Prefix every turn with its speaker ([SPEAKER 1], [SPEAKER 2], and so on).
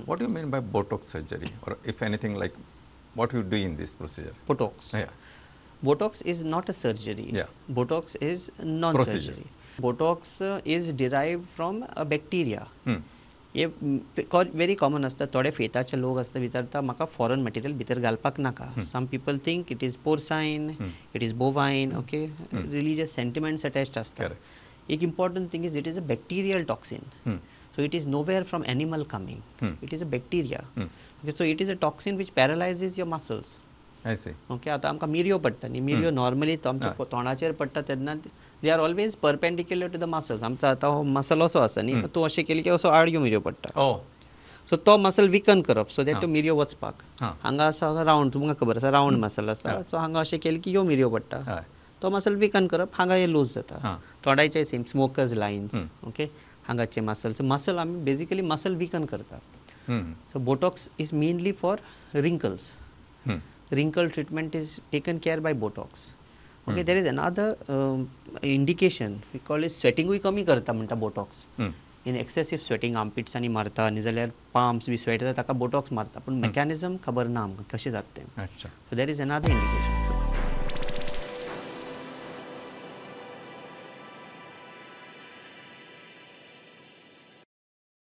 [SPEAKER 1] What do you mean by Botox surgery, or if anything, like what you do in this procedure?
[SPEAKER 2] Botox.
[SPEAKER 1] Yeah.
[SPEAKER 2] Botox is not a surgery.
[SPEAKER 1] Yeah.
[SPEAKER 2] Botox is non-surgery. Botox is derived from a bacteria. हे very common आसता. थोडे फेताचे लोक आसता, विचारता म्हाका फॉरन material भितर घालपाक नाका. Some people think it is porcine, it is bovine, okay, religious sentiments attached आसता. एक important thing is it is a bacterial toxin. So it is nowhere from animal coming. It is a bacteria. Okay, so it is a toxin which paralyzes your muscles.
[SPEAKER 1] I see.
[SPEAKER 2] Okay, आतां आमकां मिरयो पडटा न्ही, मिरयो normally आमच्या तोंडाचेर पडटा तेन्ना they are always perpendicular to the muscles. आमचो आतां हो मसल असो आसा न्ही, तूं अशें केलें की असो आड मिरयो पडटा. सो तो मसल विकन करप सो that त्यो मिरयो वचपाक. हांगा आसा रावंड, तुमकां खबर आसा रावंड मसल आसा. सो हांगा अशें केलें की ह्यो मिरयो पडटा, तो मसल विकन करप, हांगा हे लूज जाता. तोंडाचे सेम स्मोकर्स लायन्स, ओके, हांगाचे मसल. सो मसल आमी बेजिकली मसल विकन करता. So Botox is mainly for wrinkles. Wrinkle treatment is taken care by Botox. Okay, there is another indication we call is स्वेटिंगूय कमी करता म्हणटा Botox. In excessive sweating, आर्मपिट्सांनी मारता न्ही जाल्यार palms बी sweat जाता, ताका बोटॉक्स मारता, पूण मेकॅनिजम खबर ना आमकां कशें जाता तें. So there is another indication.